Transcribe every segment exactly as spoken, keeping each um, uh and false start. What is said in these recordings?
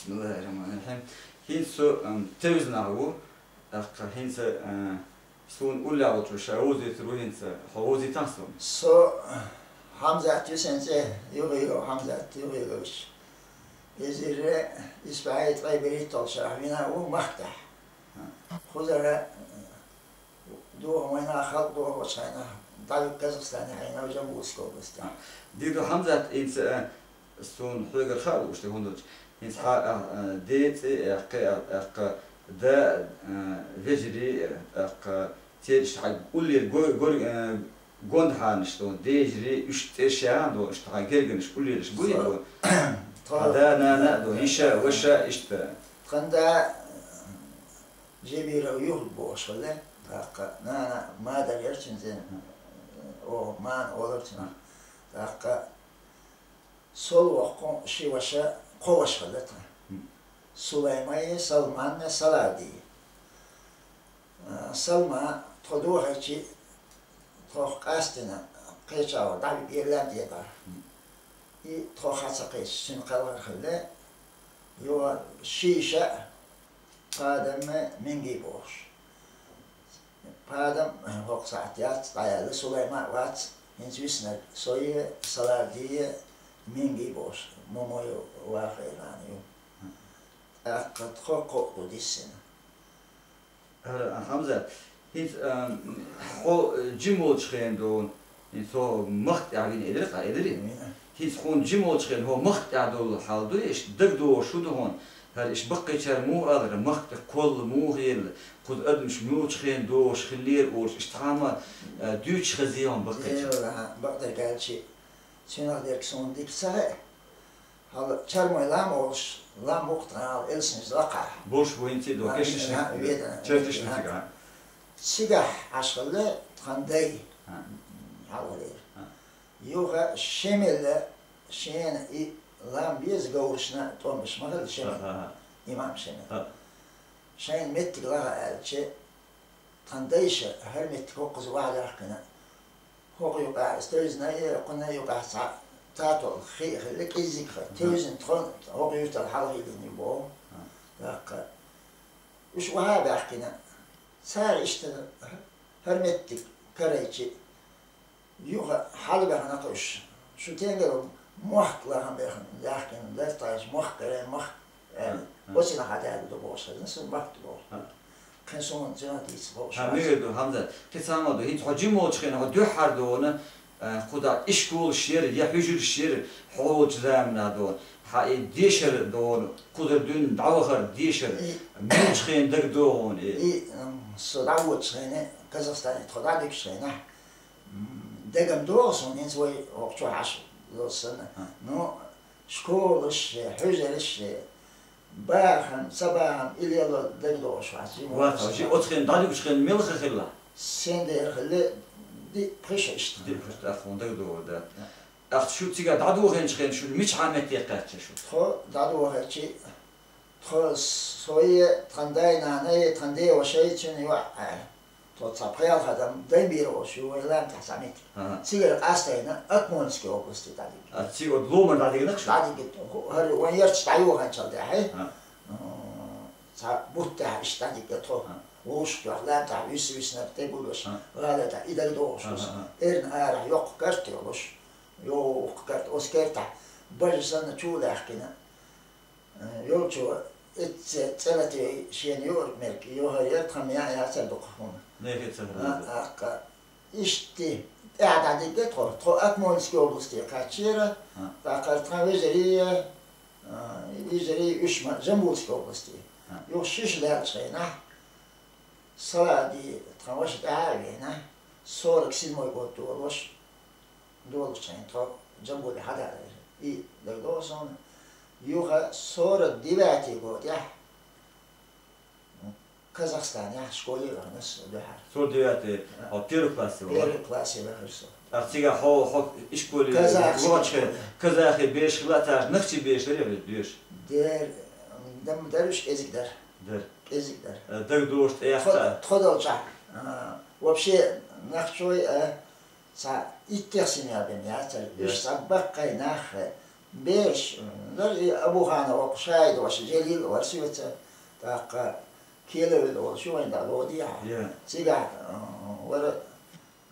Бисмиллахир-рахманир-рахим. ХӀинца со, ам, тевзанагӀа ву, тӀаккха хӀинца, а, суна уллехь волчо ша вовзийтар ву хӀинца, хьо вовзийтахьа суна. Со Хьамзат ю сан цӀе, Югъиев Хьамзат Югъиевич. Эзар исс бӀе ткъе берхӀитталгӀа шарахь вина ву Махкахь. Кхузара доху вайна халкъ дохучу хенахь, дӀавигна Казахстане хьайна Жамбулская область. Дийр ду, Хьамзат, хӀинца, а, суна хьоьгара хаа лууш ду хӀунда аьлча, хӀинца хьа, а, а, ден цӀе а яьккхи, а, тӀаккха да, а, вежарий, а, тӀаккха цераш хьайга уллера го-, гор-, а, гондахьарнаш ду, дежарий, уьш цӀераш яхьа ду, иштта хьан гергарнаш уллераш буй ду. Тхо-, тхо-, хьан да, нана а ду, йиша, ваша, иштта. Тхан да, Жебиров Юхьрик бохуш хилла, тӀаккха нана Мадар яра цуьнан цӀе, оха Мана олура цунах. ТӀаккха сол воккху ши ваша, кхо ваша хилла тхан. Сулаймай, Салманна, Салавди. А, Салма, тхо дохийчи, тхох къастина, кхечахьа дӀавига лаьмна тӀера. И тхох хьа ца кхечча, цуьнан кхелхар хилла, юха ши йиша, Падам, Минги бохуш. Падам хӀокху сахьт яц, дӀаяьлла, Сулайма а вац, хӀинца виснарг со я, Салавди я, Минги бохуш, Момоев Вахера нана ю. ТӀаккха тхо кхоъ ду диссина. ХӀара, Хьамзат, хӀинца, а, хьо, э, жима волчу хенахь ду, хӀинца хьо Махка тӀехь вина элира, кхаа элира? Вина. ХӀинца хьуна жима волчу хенахь хьо Махка тӀехь долу хьал дуй, иштта дагадогӀуш хӀун ду хьуна? ХӀара иштта баккхийчара муха алара, Махка тӀе кхолла муха елла, кхуза адамаш муьлхачу хенахь догӀуш хиллера олуш, иштта хьама, а, дуьйцуш хезий хьуна баккхийчара? Эла, бакъдерг аьлча, цуьнах дерг суна дика ца хаьа. Хьала Чармой лам олуш, лам ву-кх тхан хьала Элсаниза лакхахь. Болуш бу хӀинца и до, а, кешнашна, а, веда, чертишна а, цигахь. Цигахь Ӏаш хилла тхан дай. А. Хьалхалера. А. Юха Шемела шена и лам беза говрашна тӀом беш ма хилла Шемела. А, а, а. Имам Шемела. А. Шайна меттиг лаха аьлча, тхан дайша хӀара меттиг хӀокхуза вахьа яхкина. ХӀокху юкъахь, Стойзинай, кхунна юкъахь цхьа татол хи а хилла, кӀеззиг хи. Мгм. Тевзина тхо хӀокху юьртара хьалха хилла ю боху. Мгм. ТӀаккха уьш вахьа а баьхкина, цара иштта хӀара меттиг карайчи, юха хьалабаьхна-кх уьш. Шу тенгарал мохк лахам бехна, яхкина, лаьцна тхаьш мохк карай, мохк, аьлла. Мгм. Оццунах хьадаьлла ду бохуш хезна, сан баккхий боху. Мгм. Кхин суна цуьнан дийца хууш вац. Мегар ду, Хьамзат, кхин цхьа хӀума ду. ХӀинца хьо жима волчу хенахь хьо дуьххьара ду хьуна, а, кху дӀа и школаш яра, я хьуьжарш яра, хьо волчу заманахь ду хьуна. Хьан и дешар ду хьуна, кхузара дуьйна дӀавахар дешар, и муьлхачу хенахь дагадогӀу хьуна и? И, м, со дӀавоьдучу хенахь, Казахстане тхо дӀадуьгучу хенахь, м, дагам догӀу суна, хӀинца вай хӀокху чохь Ӏаш долу санна. А. Ну, школаш, хьуьжарш, бахам, ца бахам, и лело дагадогӀуш вац. Вац, жи оцу хенахь дӀадуьгучу хенахь мила хи хилла? Сен дера хилла, ди-, пхи шо иштта. Ди-, пхи шо, тӀаккха хьуна дагадогӀу, да. Да. ТӀаккха шу цигахь дӀадохийначу хенахь шуна мичхьа метте кхаьчна шу? Тхо дӀадохийчи, тхо, со а, тхан дай-нана а, тхан ден ваша а, цуьнан йоӀ а. Тхо цхьа пхи-ялх адам даймийра волуш ю вай лам тӀехь цхьа меттиг. Ага. Цигара къастийна Акмолинский области дӀадигира. А цига оцу ломара дӀадигна шу? ДӀадигира. ХӀара вайн ярташ дӀайоханчул тӀаьхьа. Ага. М, цхьа бутт тӀехь иштта дӀадигира тхо. Ага. Вовшахтоьхна лам тӀехь висса-висинарг тӀе гулбеш. Ага. ГӀала тӀехь и дагадогӀуш ду сан. Ага, ага. Эрна арахь йоккха карт йолуш. Йоккха карт, оцу кертахь бажа санна чу лаьхкина. Э, йолчо, эцца цӀе латийна шена юург-мерг, йохар яра, тхан яа яцара дукха хӀума. Нехе ца хӀума. А, аккха. Иштта, тӀаьхьа дӀадигира тхо, тхо Акмолинский области кхаьччера, а, тӀаккха тхан вежарий, а, вежарий уьш ма, Жамбулский области. А. Юха шиша лаьллачу хенахь, Салади тхан ваша тӀаьхьа а веана, сорок седьмой год долуш, долучу хенахь тхо Жамбуле хьадалийра. И дагадогӀу суна, юха сорок девятый годехь Казахстанехь школе вахана со дуьхьал. Сорок девятый, а, первый классе вара? Первый классе вахара со. А цигахь хьо, хьо и школе казах-, вахача хенахь, казахи бераш хилла, царах нахчи бераш дара хьуьнца доьшуш? Дер-, дам-, даруш кӀезиг дара. Дара. КӀезиг дара. Э, дагадогӀуш тӀе тхо-, яхка? Тхо долчохь, а, вообще нахчой, а, цхьа иттех семья бен яцара. Яц. Уьш цхьа баккхий нах, э, Бераш, м, дар и Абуханов, Шайдош, Желил вар соьца, тӀаккха Келавел волу ши вайн дӀа лодехьа. Я. Цигахь, м, вара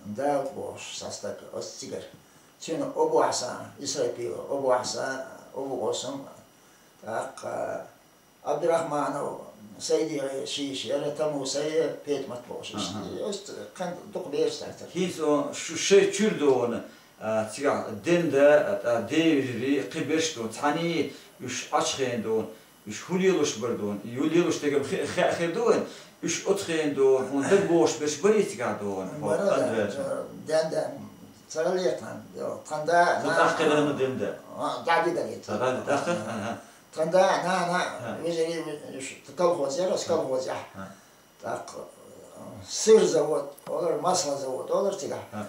Дауд бохуш цхьа стаг, оцу цигара. Цуьнан Обухьасан, Исрапила, Обухьасан, Обухосам, тӀаккха Абдурахманов, Сайдигай шийша яра, Тамусай, Петамат бохуш. Аха. Оцу кхин дукха бераш цхьаьна. ХӀинца шу шайн чуьра догӀана, а, цигахь денда, а, тӀа девирри, кхин берш ду, цхьаьний уьш Ӏачхена ду, уьш хӀун лелош бар ду, ю лелош дерг хи-, хи-, хир ду вайн, уьш оцу хена ду, хӀун даг бохуш берш барий цигахь ду, хӀун Бара, хӀун ду, да, да, да, цара летан, тхан да, Ма на, тӀаккха хиларна денда. А, да, да, да, да. Да, да, да, тӀаккха? Аха. Тхан да, на, на, Ха. Вежарий, уьш, колхоз яра, ас Ха. Колхоз яхь. Ха. ТӀаккха, э, сыр завод, олар, масло завод, олар цигахь. Ха.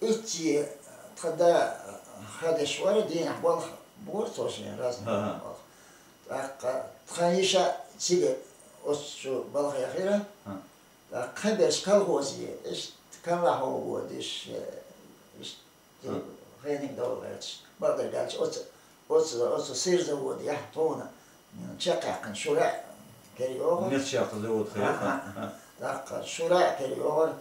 Итти тхан да хадеш вара, дийнахь балха бора цо шен разный Ага. балха. ТӀаккха тхан йиша цига оцу чу балха яхира. Ага. ТӀаккха кхин берш колхозе, иштта каллахьо водиш, иштта Ага. хениг довла гӀерташ, бакъдерг аьлча, оцу Оцу, оцу сыр заводехь тхуна чекхъяьккхина шура кер йогӀу. Мелчакха завод хир. ХӀа, хӀа, хӀа. ТӀаккха шура кер йогӀура.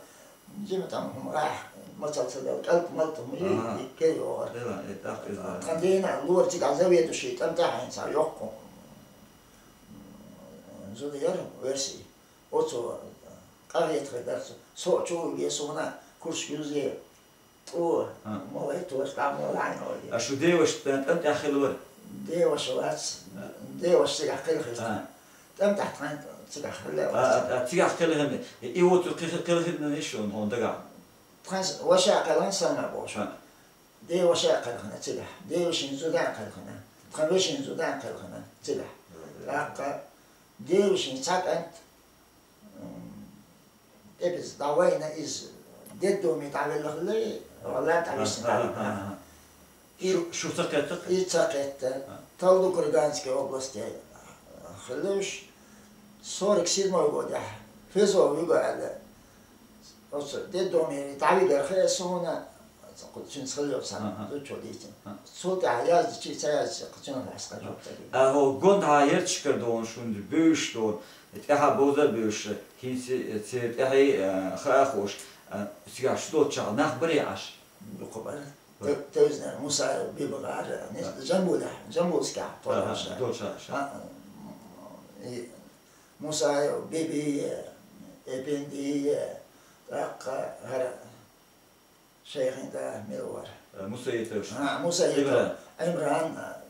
Жима тӀам хӀума гӀахь, мацалла ца дала, кӀалт-малт хӀума Ага. и кер йогӀура. Дела, э, тӀаккха иза да. Тхан дийна лора цигахь заведующий тӀам тӀехь хьайна цхьа йоккха зуда яра версий. Оцу къахетахь дара со, со а чу вуьгу, суна курс юзе. О, А. Малай тоьша, там малай ноль. А шу деваш тӀан тӀехь хилла вара? Деваш вац. А. Деваш цигахь кхелхира. А. ТӀам тӀехь тхан цигахь хилла А, вац. А, а цигахь кхелхина, и вот кхи-, кхелхина иш он, он дагахь. Тхан с-, ваша кхелхина санна бохуш. А. Де ваша кхелхина цигахь. Де вешин зуда кхелхина. Тхан вешин зуда кхелхина цигахь. ТӀаккха де вешин цхьа кӀант, м, тӀепица дӀавайна иза детдоме дӀавелла хилла, валлахӀи, дӀависина Ага, ага, дӀавелла. ага. И Шу, шу ца кхетта? И ца кхетта. А. Талдыкорганский областе хилла уьш. Сорок седьмой годехь ФЗО вуьгу аьлла. Оцу детдоме дӀавигар хаа суна, цуьнца хилла йолу цхьа Ага. зудчо дийцина. А. Цул тӀаьхьа яздичи, ца яздичи, цуьнан лаьцна жоп ца дина. А, хӀо гондахьа ярташкара долу шуна бевзаш долу, тӀаьхьа бовза а бевзаш, хӀинца церан тӀаьхье, а, хаа а хууш, а, цигахь шу долчохь нах барий Ӏаш? Дукха бара. Бара. Те-, Тевзнера Мусаев Биби гӀара, не, А. Жамбулехь, Жамбульскехь, А, а, Павловша. Долчохь, ша. А, и Мусаев Биби, Эпенди, тӀаккха хӀара Шайхин да мила вара? Э, Мусаитов. А, Мусаитов. Имран. Имран, а,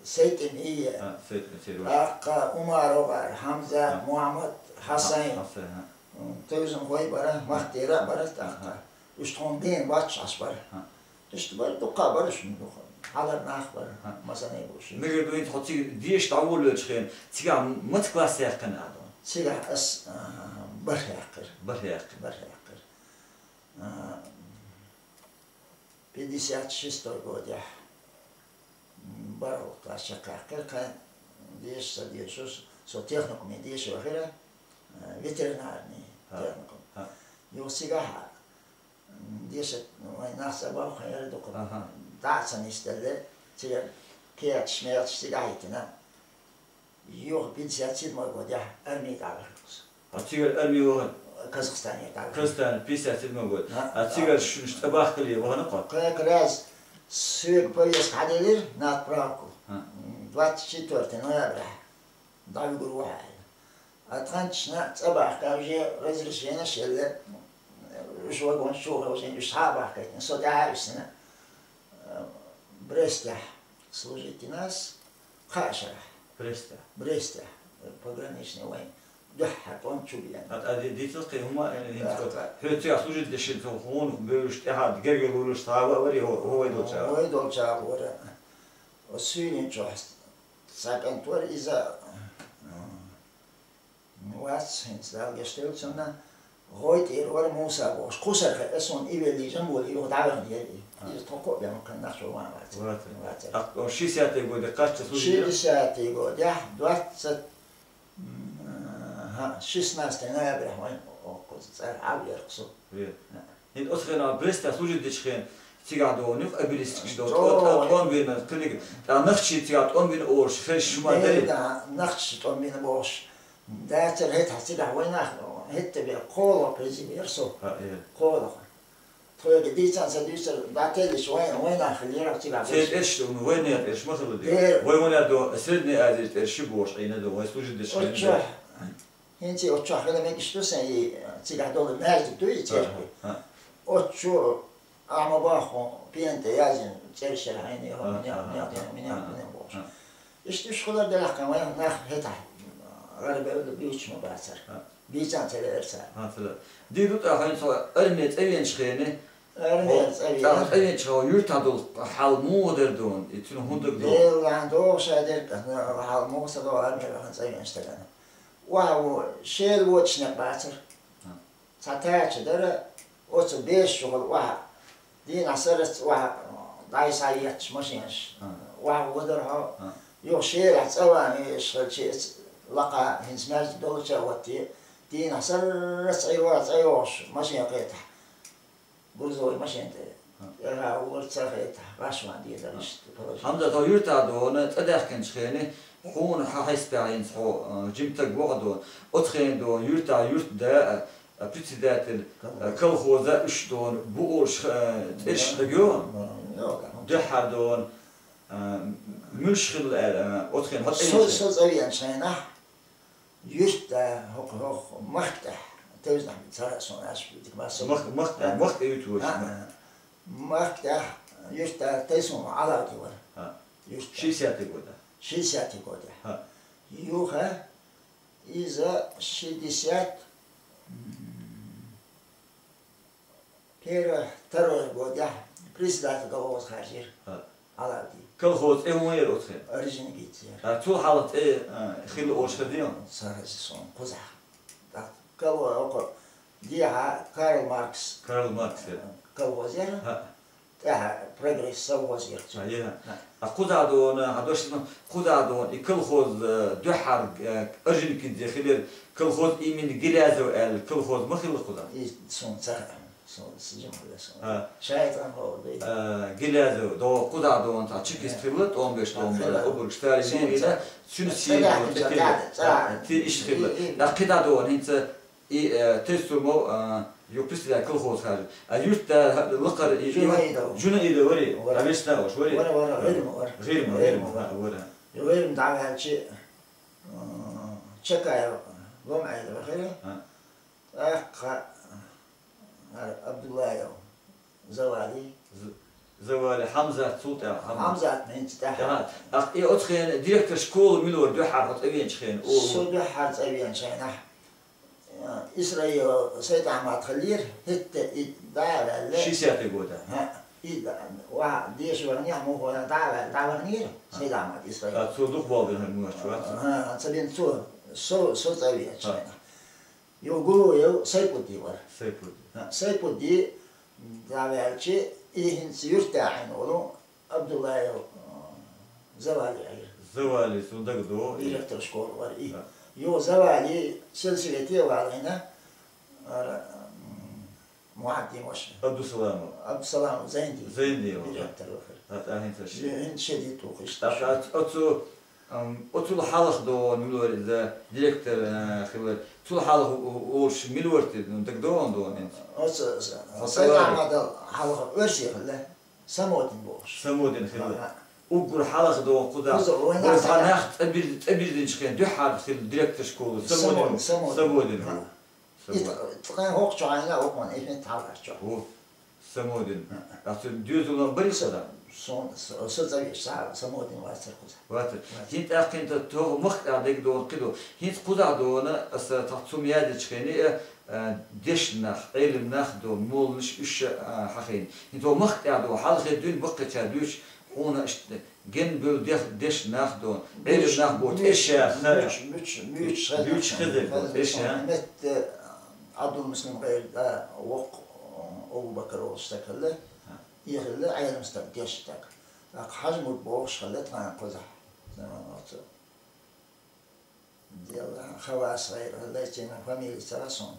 Сайтимия. А, Сайтимия, Серёж. ТӀаккха Умаров вара, Хьамза, А. Мухьаммад, Хьасайн. Хьасайн, а. М, тевзан хой бара, Махтира бара тӀаккха. Аха. Уьш тхуна ден вач Ӏаш бара. А. Иштта бара, дуккха бара шуна дукха. Хьалар нах бара, А. масане бу ши. Мегар ду, хӀинца хьо цига деша дӀаволавелчу хена, цигахь маца класс яьккхина ахьа? Цигахь ас, а, бархӀ яьккхира. БархӀ яьккхира. БархӀ яьккхира. А, пятьдесят шестой годехь, м, бархӀ класс чекхъяьккхира, кхин деша ца дешуш, со техникуме деша вахира, а, ветеринарный А. техникум. А. Юха цигахь, м, деша, ну, вайн нах ца боху, яра дукха Аха. дӀа а ца нисделла, цигара керташ-мерташ цигахь а йитина. Юха пятьдесят седьмой годехь армии дӀавахара со. А цигара армии вахана? Казахстане дӀавахара. Казахстане, пятьдесят седьмой год. А, А цигара а. шуьнаш цӀа бахкале вахана кхо? Как раз соьга повестка хьаделира на отправку. А. Двадцать четвёртого ноября дӀавигур ву хьо аьлла. А тханчна цӀа бахка уже разрешение шелла, уьш вагон чу уже уьш схьа а бахкийтина, со тӀаьхьа а висина. Брестехь служить дина ас кхаа шарахь. Брестехь? Брестехь, пограничный вайн. Дуьххьара тӀом чу беана. ХӀаъ, ди-, дийцал кхин хӀума, э, хӀинца Да, да. хӀоьца служить дешина цо хӀунах бевзаш, тӀаьхьа герга луруш, цхьа а вара, хӀо-, хӀо вай долча? Вай долча вара. Оцу суьйлийн чохь цхьа кӀант вара иза, м, Вац, хӀинца Дала гечдойла цунна. ГӀой тӀера вара Муса бохуш. Кхусарха, ас вон и велли, жамбули юха дӀавахана яра и. А. Иза тхо кхоъ бен кхин нах чу ван вац. Вац. Вац. А, шестидесятый годе кхаччалц ву шира? Шестидесятый годе, двадцать, м, ха, шестнадцатого ноября вайн оккхуза цӀа Ӏавъярх со. Ве. А. ХӀинца оцу хенахь Брестехь служить дечу хенахь, Цигахь догӀу юха обелискаш догӀу. ЧӀогӀа. ТӀом бина кхиниг, тӀаккха нахчий цигахь тӀом бина олуш, хезаш шу ма дарий? Да, нахчий тӀом бина бохуш. Дацара хӀетахь цигахь вай нах, хӀетта бен кхоалгӀа призыв яра со. ХӀаъ, яра. КхоалгӀа. Тхоьга дийцан ца дуьйцура, дӀателлича вай, вай нах хилира цигахь. Церан тӀерш ду, ну, вайнехан тӀерш ма хилла де. Дера. Вай ванер до, Средняя Азия тӀерш шу бохуш Ӏийна ду, вай служить деш хилла. Оцу чохь, хӀинца оцу чохь хила мегаш ду сайн, и цигахь долу маьждиг ду и церкви. ХӀаъ, хӀаъ. Оцу чу Ахьа ма бахху, пен тӀе яздина, цӀераш яра хьайна, яра, АхӀа, минех, аха, минех, аха, минех, аха, минех бохуш. Аха. Иштта уьш хилар делахь кхин вайн нах хӀетахь, гӀарабевлла буьйцуш ма бацара. Аха. Бийцан ца лаьара цара. Аха, ца лаьара. Дийр ду тӀаккха хьайна цо армия цӀа веанчу хене? Армия хьо, цӀа веана. ТӀаккха цӀа веанчу хьо юьртахь долу хьал муха дара дуна? И цуьнан хӀун дага ду? Делахь догӀуш а дерг, хьал муха ца догӀу армия вахана цӀа веанчу стагана. Охьа ву, шел вочу некъ бацара. Аха. Цхьа тача дара, оцу бешаш чухула охьа. Дийнахь сарралц охьа, дӀай схьаетташ машинаш. А. Охьа ву дара хьо. А. Юха шелахь цӀа ван везаш хилча, лакха хӀинца маьждиг долча а ватте. Дийнахь сарралц цӀа йо-, цӀа йогӀуш машина кхетахь. Грузовой машина тӀе. А. ТӀера вора ца хетахь, гӀаш ван дезара иштта положение. Хьамзат, хьо юьртахь дона, цӀа даьхкинчу хене, хьуна хьан хьесапехь хӀинца хьо, а, жимтаг вохьа дона. Оцу хене дона, юьртахь юьртда, а, а, председатель, а, колхоза уьш дона, бу олуш, а, цӀераш дагайо? Дуьххьара дона, а, муьлш хилла аьлла, а, оцу хене хьо цӀа веанчу хенахь? Юьртда хӀокху, хӀокху махка тӀехь, тевзнахь ца хаьа суна, аьлла, дика ма со. Мах-, махка тӀехь, а, махка юьртахь вара. А, а. Махка тӀехь, юьртда тайсума Ӏалавди вара. А. Юьртда. Шестидесятый года. Шестидесятый года. А. Юха иза шестьдесят, м, первый, второй годехь председатель колхоза хаьржира. А. Ӏалавди. Колхоз тӀе хӀун яра оцу хенахь? Орджоникидзе яра. А, цул хьалха тӀе, а, хилла олуш хир дий? Ца хеза суна кхузахь. ТӀаккха колхо-, окху дехьа Карл Маркс. Карл Маркс яра. Колхоз яра. ХӀаъ. ТӀаьхьа Прогресс совхоз яра цуьнан. А, яра. ХӀаъ. А кхузахь дона, хьан дош ма, кхузахь дона, и колхоз, э, дуьххьара, э, Орджоникидзе хилира, колхоз имени Гилязов аьлла, колхоз ма хилла кхузахь? И суна ца хаьа. Со, со жимхула со. А. Шайтан ховр ду. А, Гилязов, догӀу кхузахь дона, цхьа чекист хилла, тӀом беш, тӀом беш, обарг Сталин дийрина, цуьнан сийна дона, тӀе хилла. Цхьа, цхьа, цхьа. Ти иштта хилла. ТӀаккха кхидӀа дона, хӀинца и, э, тестурмов, а, ю председатель колхоз хажа. А юьртда лакхара и, и Жунаидов. Жунаидов вари? Вара. А вешна уж вари? Вара, вара, ГӀирма вара. ГӀирма, ГӀирма, ГӀирма вара. А, вара. ГӀирма дӀаваьлча, а, Чакаев Ломаев вахара. А. ТӀаккха, а, Абдуллаев Завали. З-, Завали Хьамзат, цул тӀаьхьа Хьамзат. Хьамзат, мин цу тӀаьхьа. ТӀаьхьа. ТӀаккха и оцу хенахь директор школы мила вара дуьххьара хьо цӀа веанчу хенахь? Со дуьххьара цӀа веанчу хенахь, а, Исраилов Сайд-Ахьмад хиллера, хӀетта и дӀа а ваьлла. Шестидесятый года. ХӀаъ, и дӀа, ва, деша ваханехь, муха вара дӀа а ваьлла, дӀа ваханера Сайд-Ахьмад Исраилов. А, цо дукха болх бина хир муьлхачу вац? ХӀаъ, ца бина цо, со, со цӀа веанчу хенахь. Юха Гулуев Сайпудди вара. Сайпудди. ХӀаъ, Сайпудди дӀаваьлча, и хӀинца юьртда хьийна волу Абдуллаев, а, Завали Ӏийра. Завали, цунна дага ду. Директор школы вара и. ХӀаъ. Юха Завали сельсовете а валийна, ара, м, Мухьаммадин ваша. Абдусаламов. Абдусаламов Зайндин. Зайндин, ва. Директор вахара. ХӀаъ, тӀаккха хӀинца ши. ХӀинца ши ди тухуш. ТӀаккха оцу, ам, оцул хьалха догӀун мила вара иза директор, а, хилла. Цул хьалха у-, у-, уьш мила вара те, ну, дага догӀун догӀун хӀинца? Оцу, хьо Сайд-Ахьмадал хьалха оьрси хилла. Самодин бохуш. Самодин хилла. ХӀаъ. Уггар хьалха догӀун кхузахь. Кхуза вайна вай цхьа нах цӀа бир-, цӀа бирзинчу хенахь дуьххьара хилла директор школы. Самодин, Самодин. Самодин хилла. Самодин. Ит-, ткъаьн хӀокху чохь хьайна, хӀокхуьнан и хӀинца хьалхарчохь. Ву. Самодин. ХӀаъ. Ах, цуьнан доьзалан барий кхузахь? Сон, со, со цӀа веш, са-, Самодин вацара кхузахь. Вацара. Вацара. ХӀинца тӀаккха хӀинца тхо махка тӀехь дерг догӀун кхидӀа. ХӀинца кхузахь догӀун, аса тхьа цу ма яздечу хене, а, а, дешна нах, Ӏелам нах догӀун, молланаш уьш а, а, хьан хене. ХӀинца тхо махка тӀехь догӀун, хьалхе дуьйна баккхийчара дуьйцуш, хьуна иштта генбевлла деш-, дешна нах догӀун, Ӏелам нах боху, тӀе ша, хара. Буьйцуш, буьйцуш, буьйцуш хезар боху, тӀе ша. Метта Ӏабдул-Муслим гӀайра, а, воккха, а, Абу-Бакар волуш стаг хилла. И хилла Ӏелам стаг, дешна стаг. ТӀаккха Хьажмурд бохуш хилла тхайна кхузахь. Оцу Делла Хавас гӀайра хилла, цуьнан фамили ца хаьа суна.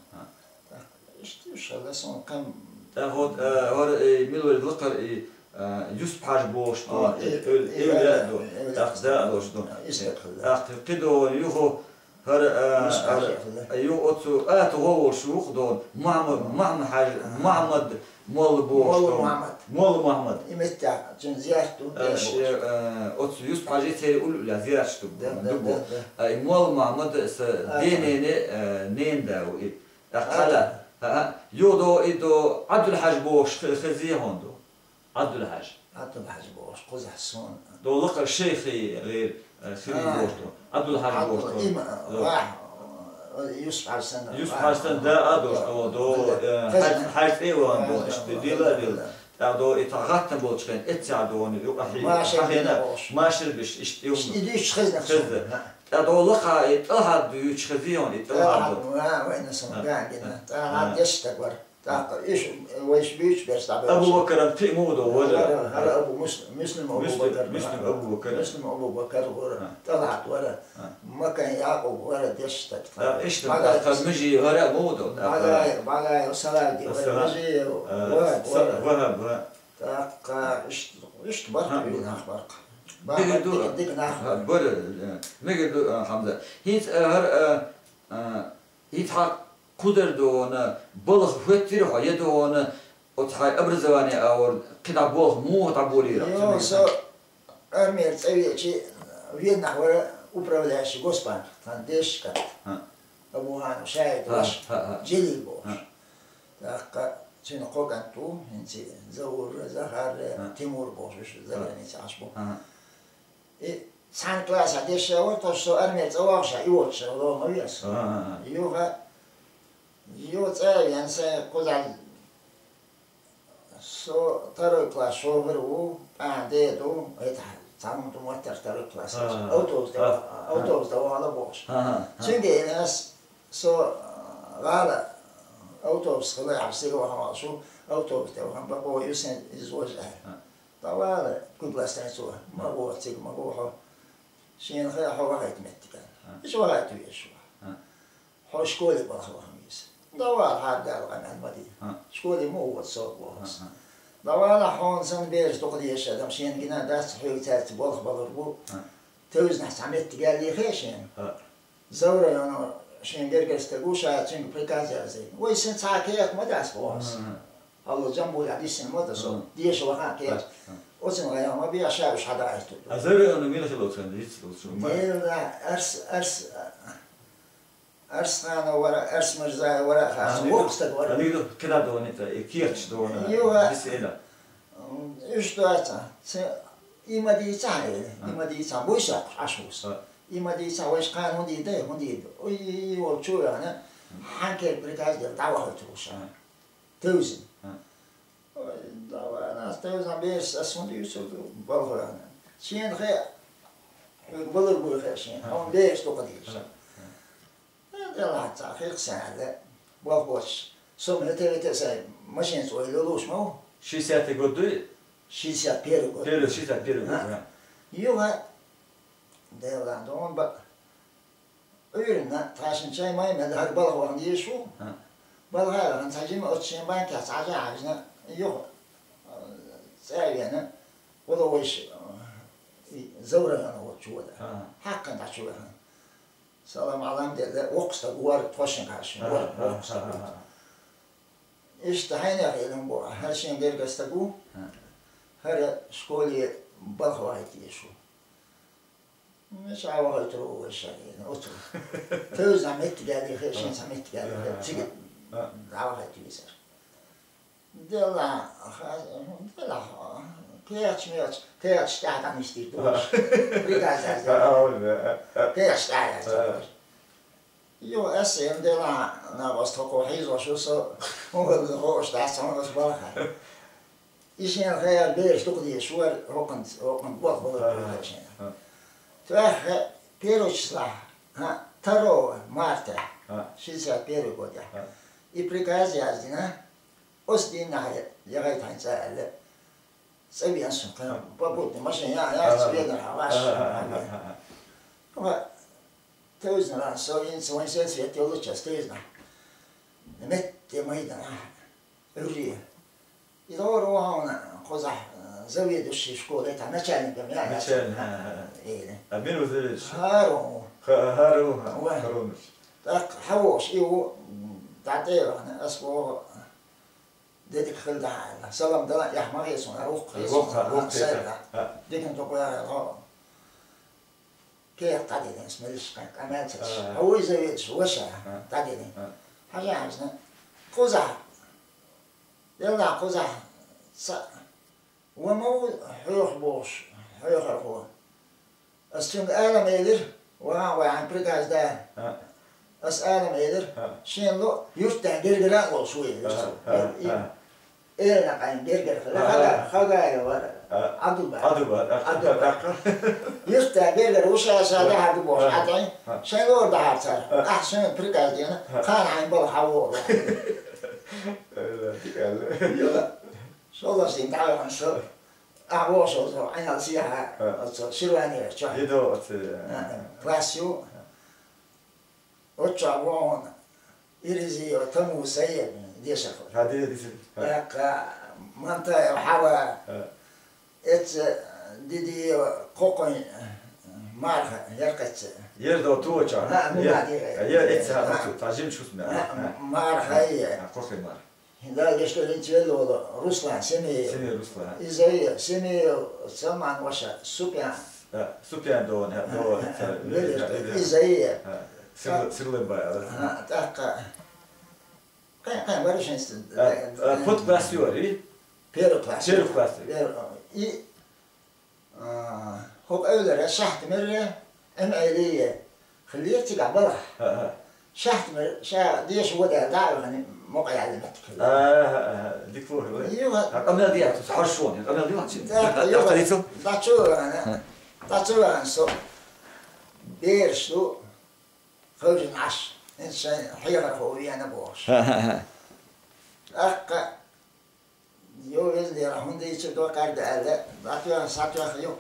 ТӀаккха иштта уьш хилла суна, кхин ТӀаккха вот, э, хӀара, э, мила вар лакхара, э, э, Юсуп-Хьажа бохуш ду, а, э, э, эвл-, э, эвлаяъ ду. Э, э, тӀаккха да а долуш ду. Э, история, да. ТӀаккха кхидолу юха хӀара, э, Юсуп-Хьажа, хӀара, да. Э, юха оцу АтагӀа волуш ву-кх ду, Махьмад, Махьмад-Хьажа, Махьмад-молла бохуш ду. Молла Махьмад. Молла Махьмад. И меттехь, цуьнан зерат ду, э, э, оцу Юсуп-Хьажа церан уллехь зераташ ду, да, да, ду боху. Да, да. А и Молла Махьмад сан, а, денене, э, ненан да ву и. ТӀаккха хьала, а, а, юха до и до Ӏабдул-Хьажа бохуш хи-, хезий хьуна ду. Ӏабдул-Хьажа. Ӏабдул-Хьажа бохуш, кхузахь суна. До лакхара шайх гӀайр, э, хир а, бохуш ду. Ӏабдул-Хьажа бохуш ду. Ӏабдул-, има, до. Вахь, Юсуп-Хьажа санна, Юсуп-Хьажа санна, вахь, да а долуш до, до, до, э, хазна. Хьаж-, Хьажа цӀе а вахана до, хазна, иштта дила а дила. ТӀаккха до и тӀаккха гӀаттам болчу хенахь, эццехь а до вахана, юкъахь, машар беш, иштта и хӀума. Иштта и дуьйцуш хезна. Хезна. ТӀаккха до лакхахь и ТӀалхьат дуьйцуш хезий хьуна, и ТӀалхьат до. ТӀалхьат, вай, вайна сан, а, ган гина. А, ТӀалхьат, а, дешна стаг вара. ТӀаккха уьш, вайша буьйцуш берш дӀабевлла. Абу-Бакаран кхин муха до вара? Вара, вара Абу Мус-, Муслим Абу-Бакар. Муслим Абу-Бакар. Муслим Абу-Бакар вара. А. ТӀалхьат вара. А. Макан Якъуб вара, дешна стаг. А, иштта, Багай-, тӀаккха мужи вара муха до? Багай-, Багаев Салавди вара, Салавди. Мужи, а, вара, Са-, вара. Вара, вара. ТӀаккха иштта, иштта барт, а, вина нах бара-кх. Бара, дика, дика нах бара. Бара, э, мегар ду, э, Хьамза. ХӀинца, э, хӀара, э, э, хӀинца хьан кху дара догӀана, балха хӀоьттира хьо, я догӀана, оцу хьайн образование а вара, кхидӀа болх муха дӀаболийра? Йо, со армера цӀа веачи, Венахь вара управляющий госпанка, тхан дешаш кад. ХӀа. Абу-Хьаниф Шаид, хӀа, ваша, хӀа, хӀа. Джелил бохуш. ХӀа. ТӀаккха цуьнан кхо кӀант ву, хӀинца Заур, Захар, хӀа. Тимур бохуш, уьш, хӀа, заграница Ӏаш бу. ХӀа. И цхьана классехь дешаш вара, тхо, со армера цӀа вогӀуш, и воцуш лома веза. ХӀа, хӀа, хӀа. Юха, юха цӀа а веана, сайн кхузахь Со второй класс шофер ву, тӀаккха ден ду, это, цхьа хӀума ду моттара второй класс. Ага. Автобус тӀе, ага, ва-, автобус тӀе вахала бохуш. Ага, ага. Цуьнга йина ас, со, а, гӀала автобус хилла, хьо сига вахана вац шу, автобус тӀе вахана, бакъо ю сан иза вожа аьлла. Ага. ДӀавала, куд ластайн цо, ма гӀо, цига ма гӀо хьо. Шена хаа хьо вахийта меттиг аьлла. Ага. Иштта вахийта везаш ву. Ага. Хьо школе балха вахана веза. ДӀавала, хьара Дала къамел ма дий. ХӀа. Школе муха вода со боху ас. ХӀа, хӀа. ДӀавала, хьуна санна бераш дукха дезаш адам, шена гина дац, хьоьга цаьрца болх балур бу. ХӀа. Тевзанахь цхьа меттиг яьллий хаа шена. ХӀа. Заврайоно шен гергара стаг ву, ша цуьнга приказ яздина. Вай сан цхьа кехат ма дац боху ас. ХӀа, хӀа. Хьалла Джамбулехь диссина ма ду со, хӀа, деша вахана кехат. ХӀа, хӀа. Оцунна гӀайгӀа ма бехьа, ша уьш хьадагӀийтур ду. А Заврайоно мила хилла оцу хенахь, диц оцу ма. Дела, арс, арс, Арсханов вара, Арсмирзаев вара, а, хасса, воккха стаг вара. Амиду, кхидӀа догӀанийта, и кехаташ догӀана, юха, дисина. М, уьш доца, ца, и ма дийца, э, а, и ма дийца, буйса Ӏаш ву со. А. И ма дийца, вайша кхана хӀун дийр дай, хӀун дийр ду. Ой, волчу ваьхна, хьан кер приказ дер, дӀавахийтур ву ша. А. Тевзина. А. Ой, давай, нас тевзан бераш, ас хӀун дуьйцур ду, балха ваьхна. Шена хаа, хьоьга балур буй хаа шена, хьуна бераш дукха дезаш. А. Э, делахь цхьа хир-кх сан аьлла, болх боцуш. Со м-, хӀета, хӀета сайн машина цӀе лелуш ма ву. Шестьдесятый год дуй? Шестьдесят первый год. Первый, шестьдесят первый год, а, да. Юха, делахь, дон ба-, Ӏуьйранна, тхаьшна чай-май мел хӀара балха вахана дезаш ву. А. Балха а вахана, цхьа жима оцу шен банкехь цхьа жа хьаьжна, юха, э, цӀа а вена, гӀо вайша, э, и Заврайоно волчу вода. А. Хьаккхана дӀа чу ваьхна. Салам-Ӏалам делла, воккха стаг вара, тхошна кхаьчна вара, воккха стаг вара. Иштта хьайнех хилла бу, хӀара шен гергара стаг ву, хӀара школе балха вахийта езаш ву. Мичахь вахийтур ву вай шайна, оцу. Тевза меттиг яьллий хаа, шен цхьа меттиг яьллий хаа, цига дӀавахийта везара. Делахь, ха-, делахь, кхеча-мелча, кхеча тӀаьхьа дӀанисдийр ду уьш. Приказ яздеш. Кхеча тӀаьхьа яздеш. Йо, ас эн делахь, нагӀост хӀокхо хьийзош ву со, хӀун хӀалла хууш дац, хьуна ас балха. И шена хаяр бераш дукха дезаш вара, хӀокхунца, хӀокхунца болх балур бу хаа шена. ТӀаккха первый числахь, хӀа, второго марта, шестьдесят первый годехь, и приказ яздина, Оцу дийнахь яхийта хьайн цӀа аьлла. ЦӀа веана со, кхин попутно машина яа, яа, цӀа веанархьама ваш. Ага. Юха тевзина со, хӀинца вайн сельсовет йоллучу ас тевзина. Метте майданахь, Ӏуьйре. Дора ву хьуна кхузахь, э, заведующий школы, тӀаккха начальником яц. Начальник, хӀа, хӀа, хӀа. Э, э. А мила ву заведующий? ХӀарун. Ха-, ХӀарун, хӀа, ХӀарун. ТӀаккха хьавоагӀаш и ву, м, дӀатӀевахана, ас боху, де дика хила деза аьлла. Салам дала, эхь ма хеза суна, вукху хеза суна, вукху, вукху хеза, сайга. ХӀа. Дикана тӀаккха ваьгӀа хьо. Кехат дӀадиллина, ас меллаша къамел ца деш. А. Хьо вуй заведующий, ваша, а, дӀадиллина. А. Хьажа, хьажна. Кхузахь. Делла кхузахь. Ца. Ва ма ву хьоьху бохуш, хьоьхурхо. Ас цуьнга ала ма элира, ваха вай хьайн приказ да. А. Ас ала ма элира, а, шена ло, юьртда гергара а волуш ву элира цо. А, а, а. Элана къайн гергара хила, а, хага, а, хага а вара. А. Абдулбар. Абдулбар, а, Абдулбар. А, а. Юьртда гергара ву ша, ша, а, дахьа ду бохуш, а, а, тӀе. А. Шайн лор дахьар цара. А. Ахьа шайн приказ дина, а, кхана хьайн бала хьавогӀу. Э, да, тикалла. Йо. ШолгӀа шен дӀавахана со. Ахьа вогӀуш волу со, Ӏайналла сехьа, а, оцу Ширванера чохь. Йидо оцу, а, а, класс ю. А. Оцу чохь ву хьуна Иризиева Тамуза, дешархо. Хьан де дисина? ТӀаккха Мантаева Хьава. А. Эцца Дидиева Кхокхойн Марха, яркъаца. Ер до ту чохь? А, ну, я, да, я, я, эцца, а, хьан ту, та жимчу хӀусме. А, а, Марха, а, я. А, Кхокхойн Марха. Дала гечдойла, хӀинца велла волу Руслан Семеев. Семеев Руслан. Иза а, Семеев Салман ваша, Супян. Да, Супян дона, да, дона, а, да, велира, да, да. Иза а. А, Сирла-, Сирлан бай, да? А, тӀаккха. Кхин, кхин, вара шин с-, а, да, а, да. Под класс юри? Первый класс. Первый класс. Первый. И А, хӀокху эвлара Шахтамир, Ӏимайли хиллера цигахь балхахь. ХӀа, хӀа. Шахтамир ша деша вода дӀа а вахана, мукъа яьлла меттиг хилла. А, хӀа, хӀа, дика ву хилла. Ю, хӀа. А, къамел дехьа, хьо шуна, къамел дехьа чи? Да, да, ю, да, хӀа. ДӀа ца вахана со, бераш ду, хевшина Ӏаш, хӀинца шайн хьехархо вена бохуш. ХӀа, хӀа, хӀа. ТӀаккха Йо, веза Дела, хӀунда ийцар до къаьрда аьлла, дӀатоьхна, схьатоьхна ю.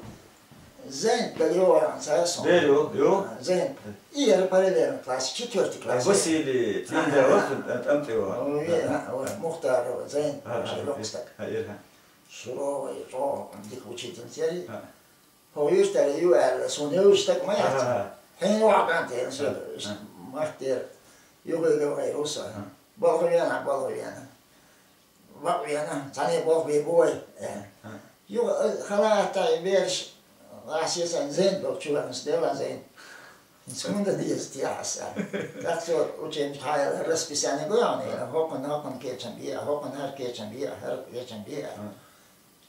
Зайн дара йогӀу ца сон. Дера ю, ю. Зайн. И яра параллельный класс, четвёртый класс. Василий, а, тӀе а, а, вац, а, тӀам тӀе вац. Ой, а, ой, Мухтаров, Зайн, а, а, вообще локх стаг. А, ира. Суровый, чӀогӀа дика учительница яра. А. ХӀо вуьртара ю аьлла, суна йовза стаг ма яц. Ага. Хьенан ваха кӀант, со, ага, иштта, ага, мартера. Юхуьйга вай руса. Ага. Балха вена, балха вена. Бакъ вена, цхьаьна балха бе бу вай. Ага. Юха, э, халатта и бераш, ласса сан зен бо чуварнас дела зен. Цунда деза тяхьа сан. Так цо учебник хьаяла расписание гуяна, хӀокхун, хӀокхун кечам бе, хӀокхун хӀара кечам бе, хӀара кечам бе. Ага.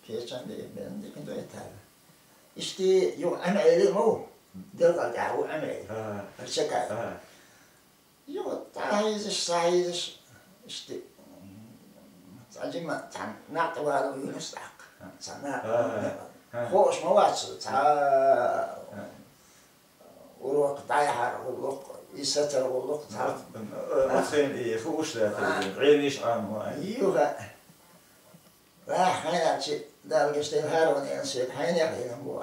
Кечам бе, бен дикин дой тара. Иштта юха Ӏамели ма ву. Делкъал тӀехь ву Ӏамели. Ага. Арчакай. Ага. Юха дӀахьийзаш, схьахьийзаш, иштта, цхьа жима, цхьа накъ тӀе вала вуьйлуш тӀаккха. Ага. Цхьа накъ. Ага. Ага. Хууш ма вац, цхьа, ага, урок дӀаяхьар гӀуллакх, и сацар гӀуллакх, цхьа. Ага. Ага. Ага. Хууш дац, ага, гӀелиш Ӏамо. Юха. Ва, хьайна чи, Дала гечдойла, ХӀарун, элира соьга, хьайнех, элира, бу.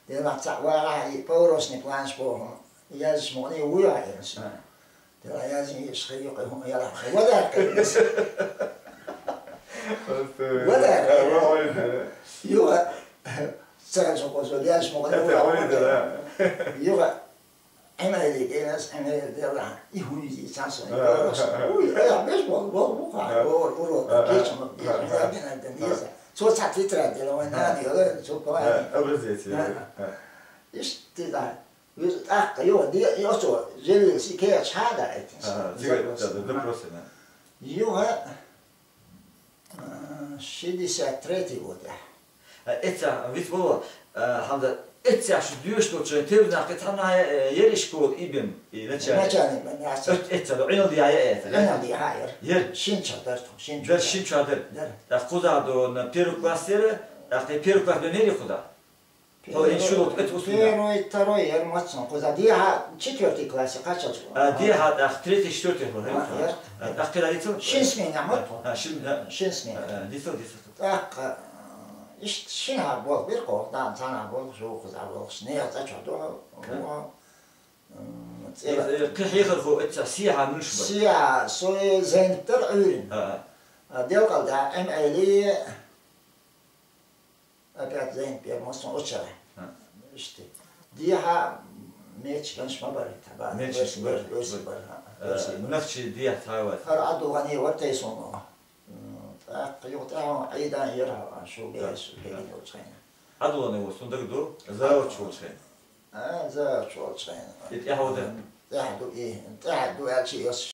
Делахь цхьаъ вагӀахь, и поворотный планаш боху, язъеш ма ву, и вуй хьо, элира соьга. А. Делахь язъеш хир ю, кхин хӀума ялахь, вадар, элира соьга. Вадар, а, элира. Ва хьо, элира. Юха, цара шо кхо, шо язъеш ма ву, это вадар, хьо, элира. Юха, Ӏимайлига, ас Ӏимайла делахь, и хӀун иза цхьа сон, а, а, а, уй, а, беш бол, бол, бу, а, а, ур, ур, а, а, кечам, а, кечам, а, а, дина, дина, а, иза. Цо цхьа тетрадь дела, вайн, а, нана йола, цо, а, план. Образец, а, йола, а. Иштта, да. Веза тӀаккха, йо, де, йо, цо, желил си кеча хьада, эти. А, цигара, да, да, да, просто, да. Юха, А, шестьдесят третий год, а. А, эццахь, виц болу, а, Хьамзат, эццахь шу доьшуш долчу тевнахь кхин цхьаннахьа, э, яра и школа, и бен, и начальник? Начальник бен яц. Эц-, эццахь ду, Ӏиналдехьа яра? Ӏиналдехьа яра. Яра? Шина чохь дара тхо, шина чохь. Дара, шина чохь дара? Дара. ТӀаккха кхузахь ду, на, первый класс яра, тӀаккха первый класс бен яра кхузахь? Хьо и шу долу кхетта уьстагӀ? Первый, второй яра маццан кхуза. Дехьа четвёртый классе кхаччалц. А, дехьа тӀаккха третий, четвёртый хьо, а, яра. А, тӀаккха кхин дӀа дийцал? Шин смена ма тхо. А, шин, да. Шин смена. А, а, дийцал, дийцал. ТӀаккха, а, иштта шина хьа болх бира кхо, дан цхьана болх, шу кхуза болхуш. Нехан цӀа чохь дохьо, а, вохьо. М, цӀе-, э, э, кхин хьехархо эццахь сехьа муьлш бара? Сехьа, со Зайнап дара Ӏуьйрина. А, а. А делкъал да, эм айли, опять зайн пер мостон очара. Ишти. Дия ха меч ганш ма бар, таба. Меч вес бар, вес бар. Нафчи дия тава. Хар аду гани вар тайсоно. Так, юг та айдан яр шу бе, шу бе. Аду гани вар сундаг ду, за очу очен. А, за очу очен. Ит яхуда. Тахду и, тахду алчи ёс.